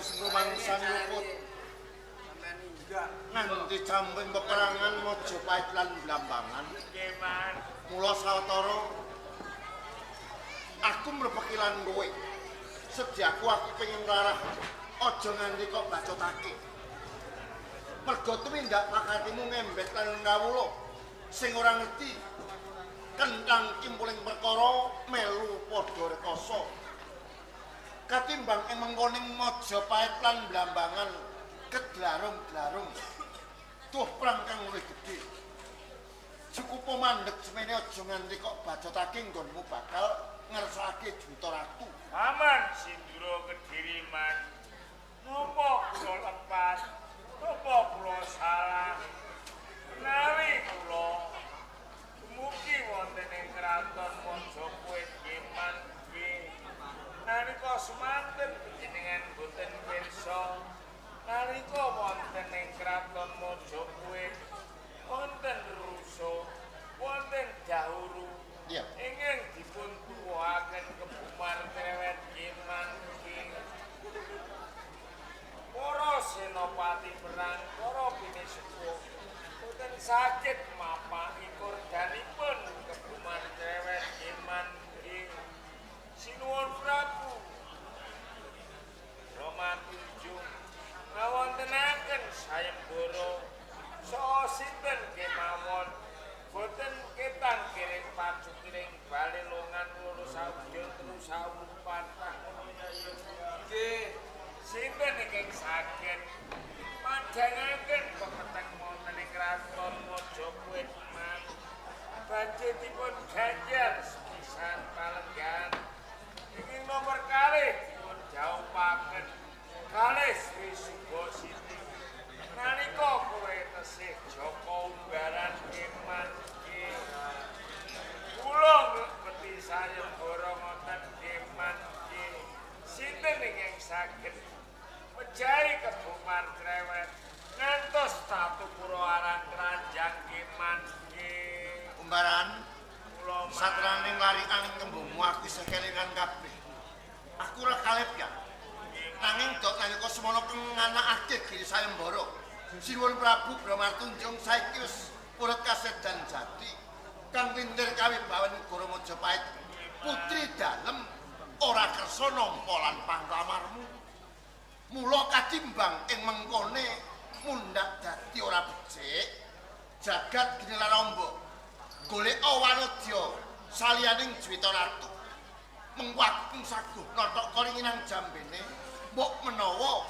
sing rumangsani luput. Nganti camping peperangan Majapahit lan Blambangan. Nggih, Man. Mula sawetara aku mrepeki lan kowe. Sediaku aku pengen nglarah aja nganti kok bacotake. Mergo tumindak pakatimu ngembet lan ngawula sing ora ngerti kentang kimpuling perkara melu padha rekoso. Katimbang ing mengkoning Majapahit lan Blambangan kedlarung-dlarung tuh perang kang luwih gedhe. Cukup mandeg semene aja nganti kok bacotake nggonmu bakal ngersakake Juwita Ratu. Paman Sindura Kediri, Man. Napa kula lepas? Napa kula salah? Menawi kula dumugi wonten ing kraton Majapahit nggih, Man, nggih. Nalika semanten panjenengan boten pirsa, nalika wonten ing kraton Majapahit wonten rusuh, wonten dahuru. Iya. Ingkang dipun tuwuhaken Kebumar Trewet nggih, Man, nggih. Para senopati perang, para pinisepuh boten saged mapaki korbanipun Kebumar Trewet nggih, Man, nggih. Sinuwun Prabu Rama Tunjung ngawontenaken sayembara saha sinten kemawon boten ketang kiring pacukiring balelongan loro saudya telu sawu patah. Nggih, sinten ingkang saged madhangaken pepeteng wonten ing kraton Majapahit, Man? Badhe dipun ganjar sepisan palenggan. Ingkang nomor kalih dipun jaupaken kalih Sri Subasiti. Nalika kowe tesih jaka umbaran nggih, Man, nggih. Kula ngrepeti sayembara ngoten nggih, Man, nggih. Sinten ingkang saged mejahi Kebumar Trewet ngantos Tatupura arang keranjang nggih, Man, nggih. Umbaran Kula, Man. Satrane nglarikan ing kembungmu aku isih kelingan kabeh. Aku ora kalep ya. Nanging dok nalika semono kenganakake giri sayembara. Sinuwun Prabu Brahmatunjung saiki wis purut kasedan jati kang lindir kawibawan negara Majapahit. Putri dalem ora kersa nampa lan panglamarmu. Mula katimbang ing mengkone mundhak dadi ora becik, jagat ginilaramba. Goleka wanodya saliyaning Juwita Ratu. Mengko aku saguh nothok koringinang jambene, mbok menawa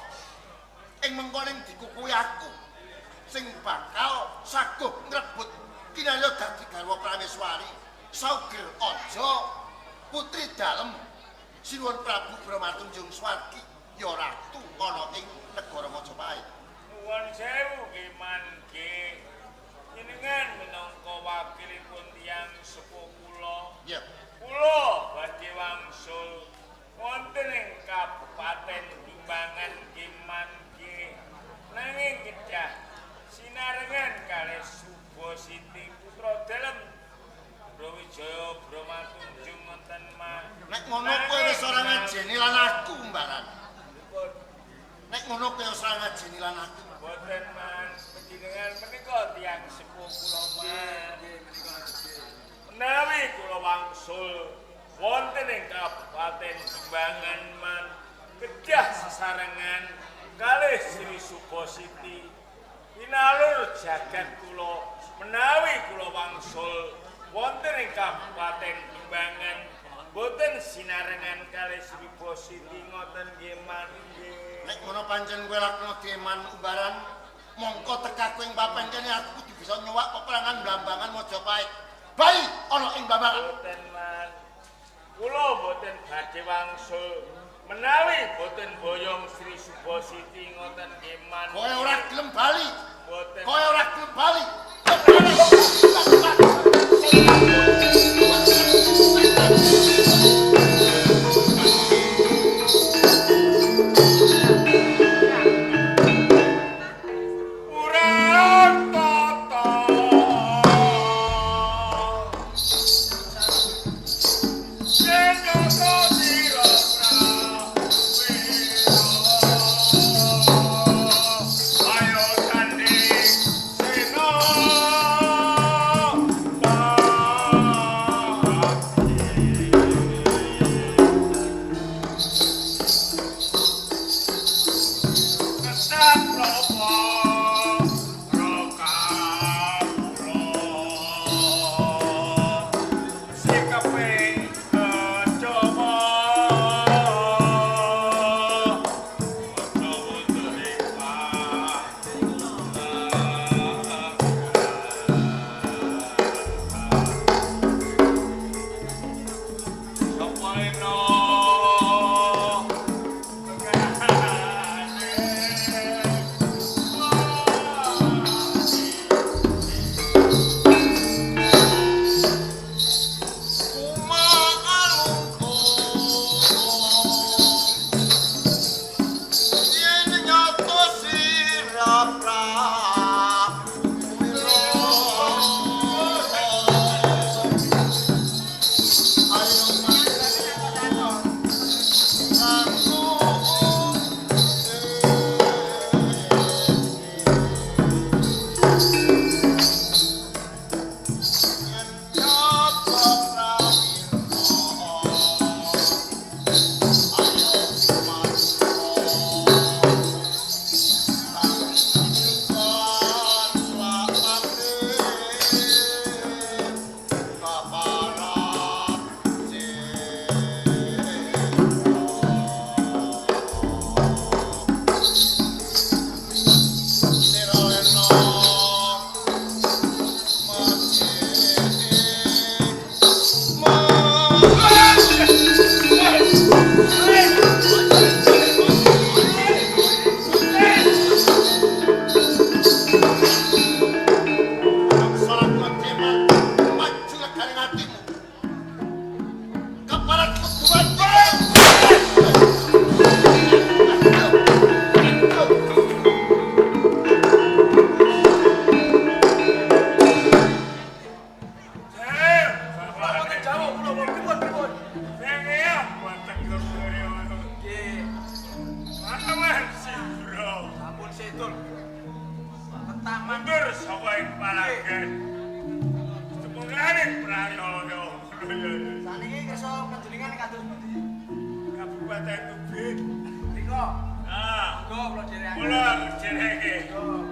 ing mengkoning dikukuhi aku sing bakal saguh ngrebut kinalya dadi garwa Prameswari. Sauger aja putri dalem Sinuwun Prabu Brahmatunjung Swargi ya ratu ana ing negara Majapahit. Nuwun sewu nggih, Man, nggih. Jenengan minangka wakilipun tiyang sepuh kula. Iya. Kula badhe wangsul wonten ing Kabupaten Bimbangan nggih, Man, nggih. Nanging kedah sinarengan kalih Subasiti putra dalem Brawijaya Brahmatunjung ngoten, Man. Nek ngono kowe wis ora ngajeni lan aku, Mbaran. Nek ngono kowe wis ora ngajeni lan aku. Boten, Man. Panjenengan menika tiyang sepuh kula, Man. Menawi kula wangsul wonten ing Kabupaten Jembangan, Man, kedah sesarengan kalih Sri Subasiti. Pinalur jagat kula menawi kula wangsul wonten ing Kabupaten Jembangan boten sinarengan kalih Sri Subasiti ngoten nggih, Man, nggih. Nek ngono pancen kowe lakno deman umbaran, mongko tekaku ing papan kene aku kudu bisa nyuwak peperangan Blambangan Majapahit. Bayi ana ing Blambangan. Boten, Man. Kula boten badhe wangsul menawi boten boyong Sri Subasiti ngoten nggih, Man. Kowe ora gelem bali. Boten. Kowe ora gelem bali. Purang tata. Senyata sira prawira. kados pundi? Kabupaten Tubing. Mriko. Ah, Monggo kula dherekaken. Kula dhereke. Monggo.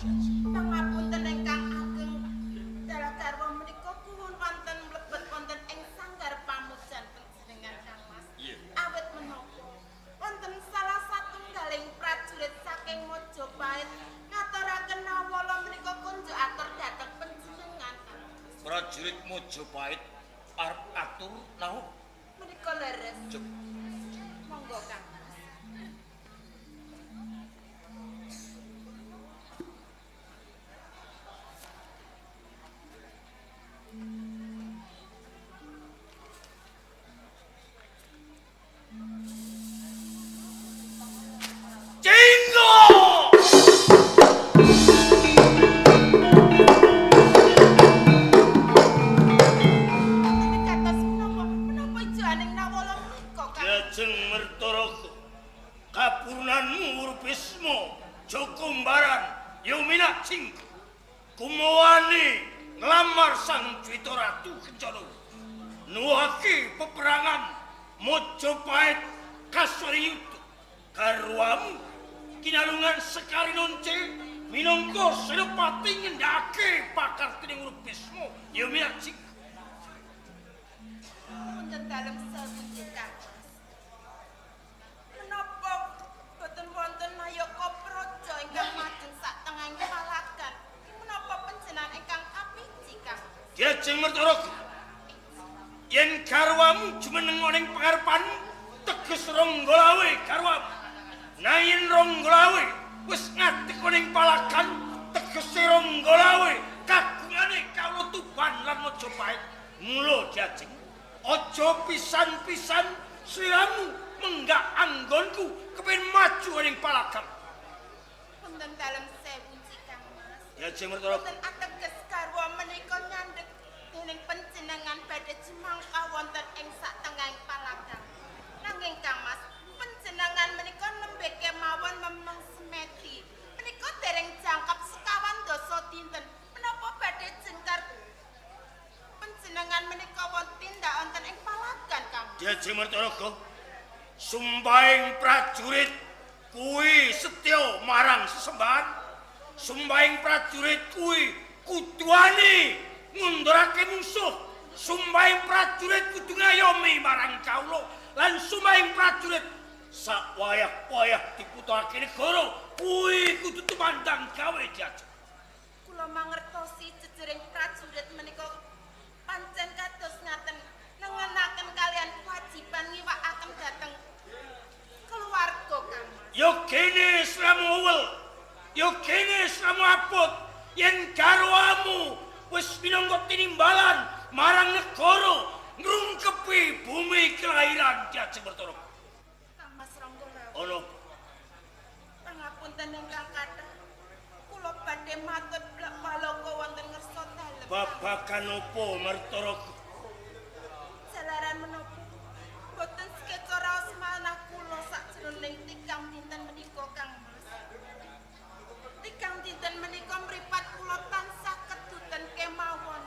Pangapunten ingkang ageng, dalah garwa menika kuwun wonten mlebet wonten ing sanggar Prajurit Mojopahit arep atur nahu. Menika leres. Monggo Kang Mas. Jinggo! Kados menapa menapa ijoaning nawala menika Kang? Jajeng Mertaraga, kapurnanmu Urubisma, Joko Mbaran, Yumina Jinggo. Kumawane nglamar Sang Juwita Ratu Kencana. Nuwuhake peperangan Mojopahit Kaswari Yuda. Garwamu kinalungan Sekar Inonce minangka senopati ngendhake pakartining Urubisma, Yumina Jinggo. Wonten dalem sewu Kang Mas. Menapa boten wonten nayaka praja ingkang majeng satengahing palagan? Menapa panjenengan ingkang kapiji Kang? Jajeng Mertaraga, yen garwamu jumeneng ning pangarepanmu teges Ronggolawe garwamu. Nayen Ronggolawe wis ngadeg ning palagan tegese Ronggolawe kagungane kawula Tuban lan Mojopahit. Mula Jajeng, aja pisan-pisan sliramu menggak anggonku kepengin maju ning palagan. Wonten dalem sewu Kang Mas. Jajeng Mertaraga, Wonten ateges garwa menika nyandhek dening panjenengan badhe jumangkah wonten ing satengahing palagan. Nanging Kang Mas, panjenengan menika nembe kemawon memeng semedi. Menika dereng jangkep sekawan dasa dinten. Menapa badhe jengkar panjenengan menika wonten tindak wonten ing palagan Kang Mas? Jajeng Mertaraga, sumpahing prajurit kuwi setya marang sesembahan. Sumpahing prajurit kuwi kuduane ngundurake mungsuh. Sumpahing prajurit kudu ngayomi marang kawula lan sumpahing prajurit sakwayah-wayah diputuhake negara kuwi kudu tumandang gawe Jajeng. Kula mangertosi jejering prajurit menika pancen kados ngaten nengenaken kalian kewajiban ngiwakaken dhateng keluarga Kang Mas. Ya kene sliramu uwel, ya kene sliramu abot, yen garwamu wis minangka tinimbalan marang negara ngrungkepi bumi kelahiran Jajeng Mertaraga. Kang Mas Ronggolawe, Ana pangapunten ingkang kathah. Kula badhe matur blek palaka wonten ngersa dalem. Babagan apa Mertaraga? Jalaran menapa boten sekeca raos manah kula sakjroning tigang dinten menika Kang Mas. Tigang dinten menika mripat kula tansah keduten kemawon.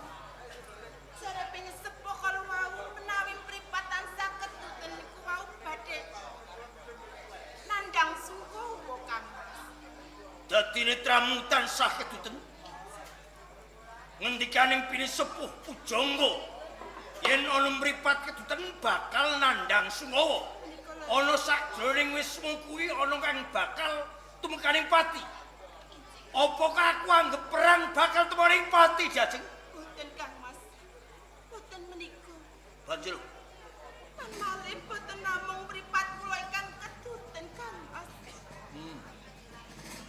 Jare pinyesepuh kala wau menawi mripat tansah keduten niku wau badhe nandhang sungkowo Kang Mas. Dadi netramu tansah keduten. Ngendikaning pinisepuh pujangga yen ana mripat keduten bakal nandhang sungawa. Ana sakjroning wisma kuwi ana kang bakal tumekaning pati. Apakah aku anggep perang bakal tumekaning pati, Jajeng? Boten Kang Mas. Boten menika. Banjur Lan malih boten namung mripat kula ingkang keduten Kang Mas.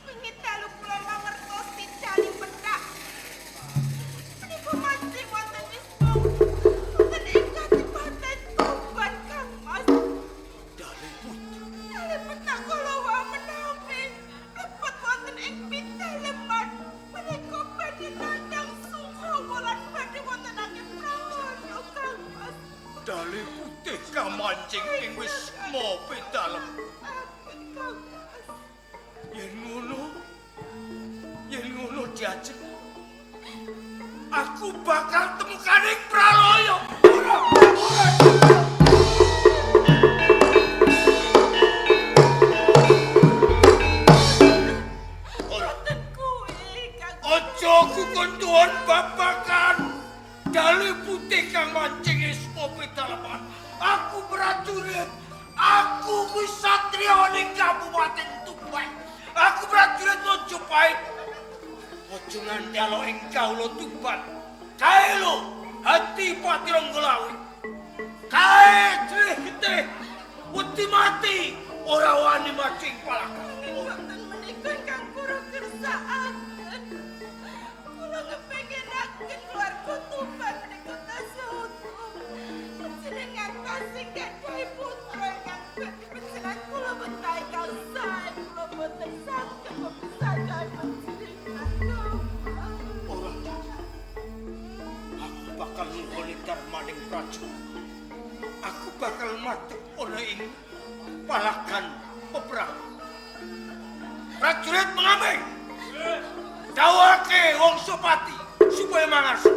Wingi dalu kula mangertosi jali pethak. Menika mancing wonten wisma. Wonten ing Kadipaten Tuban Kang Mas. Dali putih. Jali pethak kula wau menawi mlebet wonten ing pidaleman. Menika badhe nandhang sungkawa lan badhe wontenake pralaya Kang Mas. Dali putih kamancing ing wisma pidalem. Ampun Kang Mas. Yen ngono Jajeng, aku bakal temukaning pralaya. Ora, ora. Ora. Boten kuwi Kang. Aja kukuntuhan babagan dali putih kang mancing isma pidaleman. Aku prajurit, aku kuwi satriya ning Kabupaten Tuban. Aku prajurit Mojopahit. Aja nganti ala ing kawula Tuban. Kae lho, Adipati Ronggolawe. Kae drih getih wedi mati ora wani mati ing palagan. Boten menika ingkang kula kersakaken. Kula kepenginaken keluarga Tuban menika tasih utuh. Panjenengan tasih gadhahi putra ingkang badhe panjenengan kula betahi kalsan. Kula boten saged mepisahkan panjenengan. Ora. Aku bakal nggone darmaning praja. Aku bakal mati ana ing palagan peperang. Prajurit mengambil. Dawake wong Sopati supaya mangas.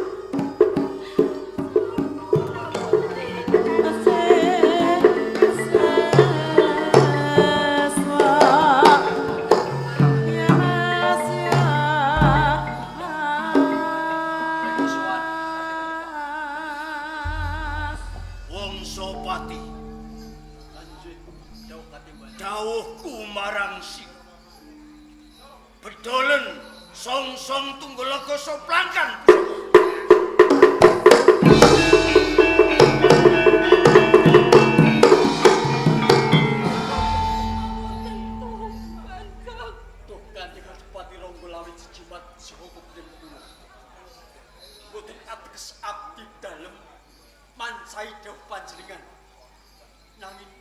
Wong Sopati, dawuhku marang sira. Bedolen song-song tunggalaga soplangkan pusaka. Duh Kanjeng Adipati Ronggolawe jejimat saha putri kula. Boten ateges abdi dalem mansai dawuh panjenengan. Nanging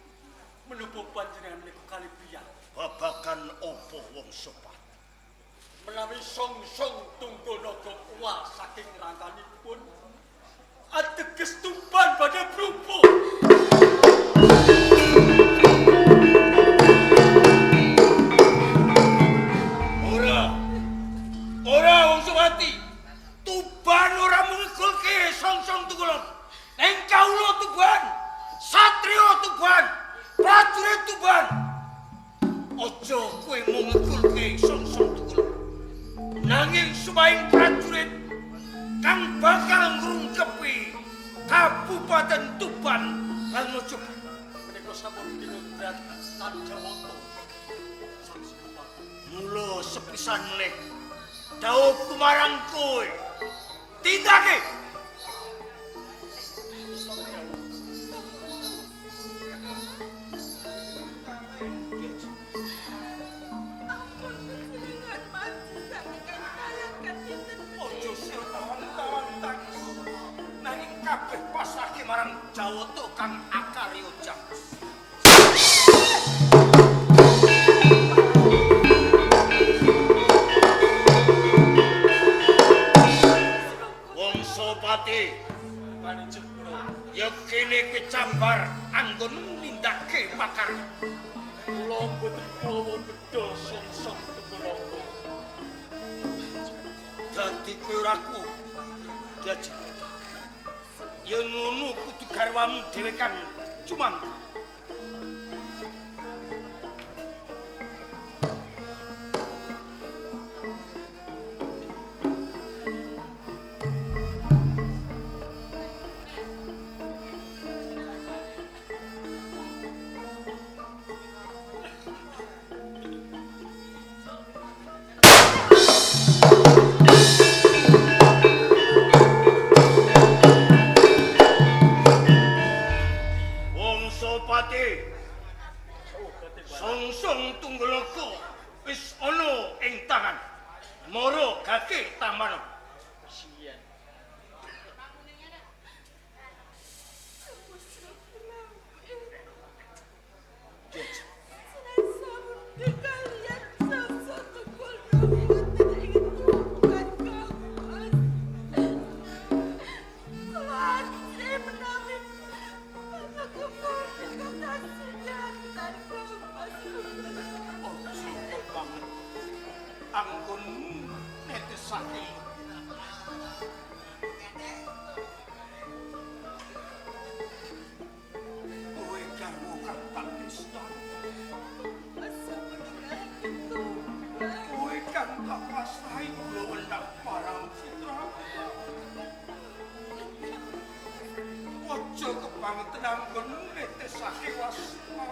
menapa panjenengan menika kalibiyan? Babagan apa wong Sopati? Menawi song-song tunggalaga kuwa saking rangkanipun ateges Tuban badhe brubuh. Ora. Ora wong Sopati. Tuban ora mengigulke song-song tunggalaga. Ning kawula Tuban, satriya Tuban, prajurit Tuban. Aja kowe mung ngegulke song-song tunggalaga. Nanging sumaing prajurit kang bakal ngrungkepi Kabupaten Tuban lan Mojopahit. Menika sampun kinodrat lan jawata. Mula sepisan meneh dawuhku marang kowe. Tindake. Ampun panjenengan mati saking palagan dinten. Aja sira tawang-tawang tangis. Nanging kabeh pasrahke marang Jawata kang akarya jangkes. Wong Sopati, Panjenengan kula ya kene kecambar anggonmu nindakake pakar. Kula boten kawa bedha song-song tunggalaga. Dadi kowe ora ku. Diaji. Yen ngono kudu garwamu dhewe kang cumang. Wong Sopati, song-song tunggalaga wis ana ing tangan. Mara gage tamana. Kasihan. Kalian song-song tunggalaga boten ing Tuban Kang Mas. Kula asri menawi Aja banget anggonmu netesake. Kowe garwa kang patristan. Kowe kang tak pasrahi kula wenang marang citra. Aja kebangetan anggonmu netesake wasma.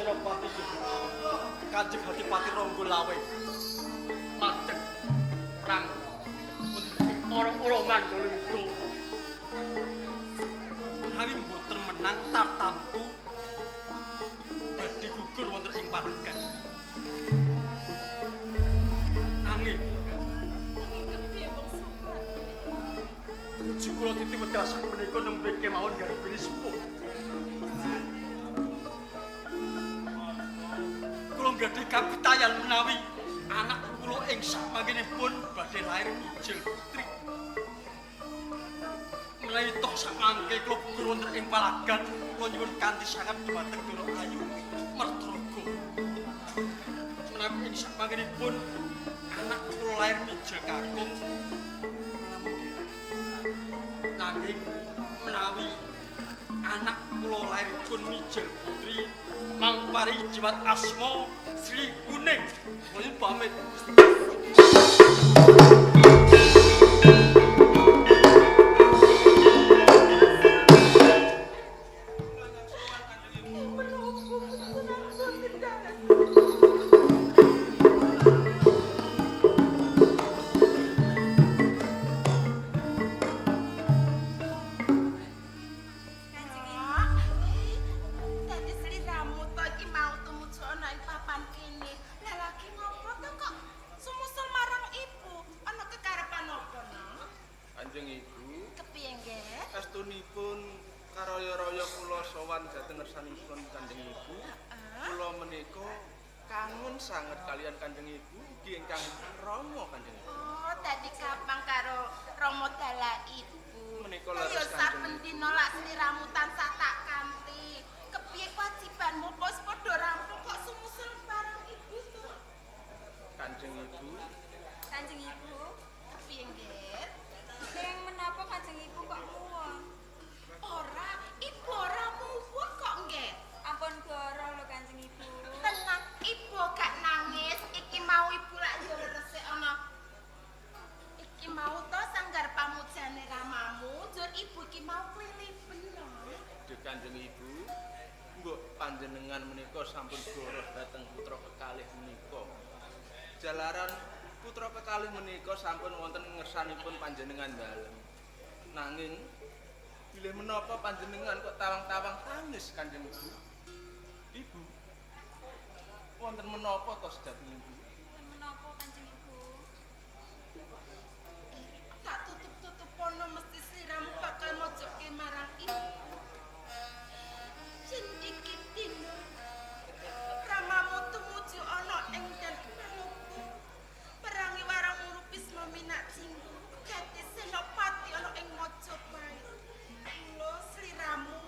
Senopati Kanjeng Adipati Ronggo Lawe madeg perang ora-ora Mandalika. Menawi mboten menang tartamtu badhe gugur wonten ing palagan. Nanging puji kula titi wedhas menika nembe kemawon garbini sepuh. Kula nggadhahi kapitayan menawi anak kula ing sakmangkenipun badhe lair mijil putri. Menawi toh sakmangke kula gugur wonten ing palagan, kula nyuwun kanthi sanget dhumateng Dara Ayu Mertraga. Menawi ing sakmangkenipun anak kula lair mijil kakung, nanging menawi anak kula lairipun mijil putri mangpari jimat asma Sri Kuning. Kula pamit. Sanget kalian Kanjeng Ibu ugi ingkang rama Kanjeng Ibu. Oh, dadi kapang karo rama dalah ibu. Menika leres saben dina lak sliramu tansah tak kanthi. Kepiye kewajibanmu wis padha rampung kok sumusul bareng ibu to? Kanjeng Ibu. Kanjeng Ibu, kepiye nggih? Sing menapa Kanjeng Ibu kok muwon? Ora, ibu ora muwon kok nggih. Ampun goro lho Kanjeng Ibu. Tenang, ibu gak nangis. Iki mau ibu lak yo resik ana. Iki mau to sanggar pamujane ramamu, njur ibu iki mau klilipen lho. Duh Kanjeng Ibu, mbok panjenengan menika sampun goroh dhateng putra kekalih menika. Jalaran putra kekalih menika sampun wonten ngersanipun panjenengan dalem. Nanging bilih menapa panjenengan kok tawang-tawang tangis Kanjeng Ibu? Ibu, wonten menapa to sejatine Ibu? Wonten menapa Kanjeng Ibu? Tak tutup-tutupono mesti sliramu bakal mojokke marang ibu. Yen iki dina ramamu tumuju ana ing dalem perangi warang murup Bisma minak jinggu dadi senopati ana ing Majapahit. Kula sliramu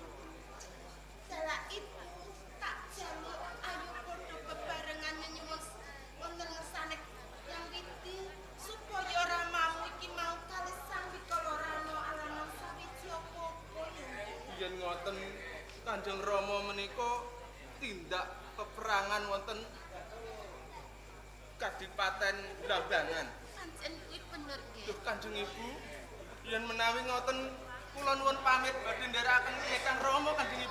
dalah ibu tak jaluk ayo padha bebarengan nyuwun wonten ngersane Yang Widi supaya ramamu iki mau kalih Sang Wikala alana sawiji apa-apa ya. Yen ngoten Kanjeng Rama menika tindak peperangan wonten Kadipaten Blambangan. Pancen kuwi bener nggih. Duh Kanjeng Ibu, yen menawi ngoten kula nuwun pamit badhe nderekaken Kang Rama Kanjeng